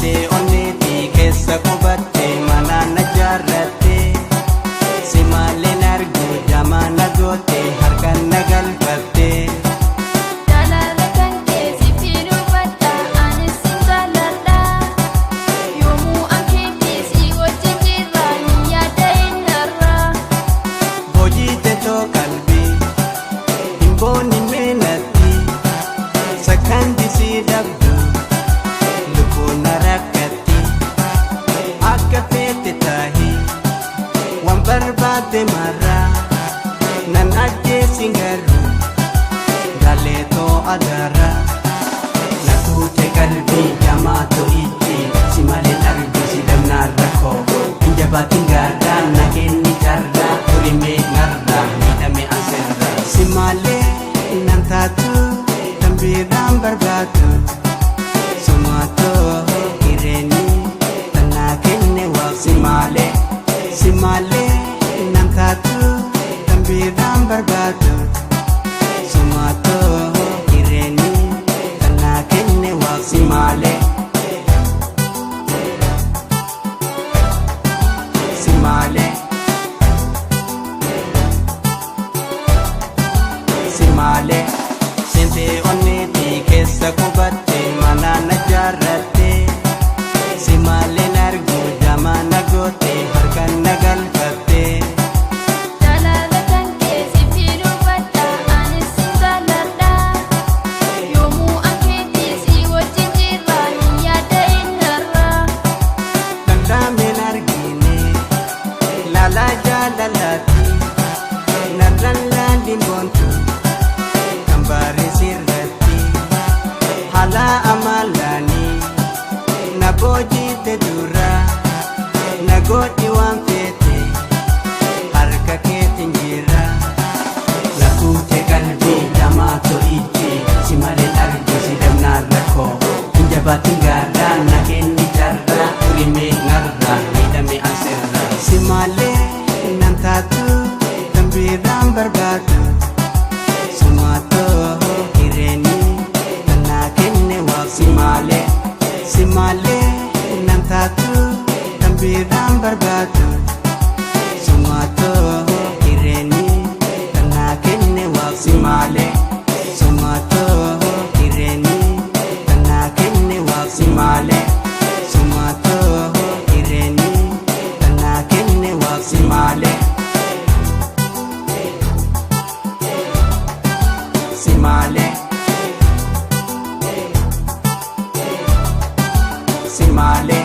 Seentee onneetii keessa qubatte mana na jaarratte. Si malee argu jamaa na goote harkaan na galfatte. Jaalala kan keessi fiduufadha anis sin jaalladha. Yoomuu ankeetii si wajjin jirra ni yaada innarra. Hojiite too qalbii hin boonni meenatti sakkandi si dhabdu lubbuun na rakkatti akka feete taahi waan barbaadde marraa nan ajjeesin garuu galeetoo adarraa. Na tuute qalbii jamaa to'itti si malee argu si dhabnaan rakkoo hin jabaatin gaarraa na kenni carraa turimee narraa miidhame ansirraa. Si malee nan taatu tan biraan barbaadu sumaatoo hireeni tan naa kenne waa si malee si malee nan taatu tan biraan barbaadu. Sumaatoo hireeni tan naa kenne waa si malee. Si malee. Si malee. Seentee onneetii keessa qubatte mana na jaarratte. Si malee argu jamaa na goote harkaan na galfatte. Jaalala kan keessi fiduufadha anis sin jaalladha. Yoomuu ankeetii si wajjin jirra ni yaada innarra. Danda'ameen argine laalaa jaalalaatti narraan laalliin boontu kan bareesirratti haala amalaanii na boojite dura na godhi waan feete harka keetiin jira. Na tuute qalbii jamaa to'itti si malee argu si dhabnaan rakkoo hin jabaatin gaarraa na kenni carraa turimee narraa miidhame ansirraa. Si malee nan taatu tan biraan barbaadu sumaatoo hireeni tan naa kenne waa si malee si malee nan taatu tan biraan barbaadu sumaatoo hireeni tan naa kenne waa si malee sumaatoo hireeni tan naa kenne waa si malee sumaatoo hireeni tan naa kenne waa si malee. Si malee. Si malee.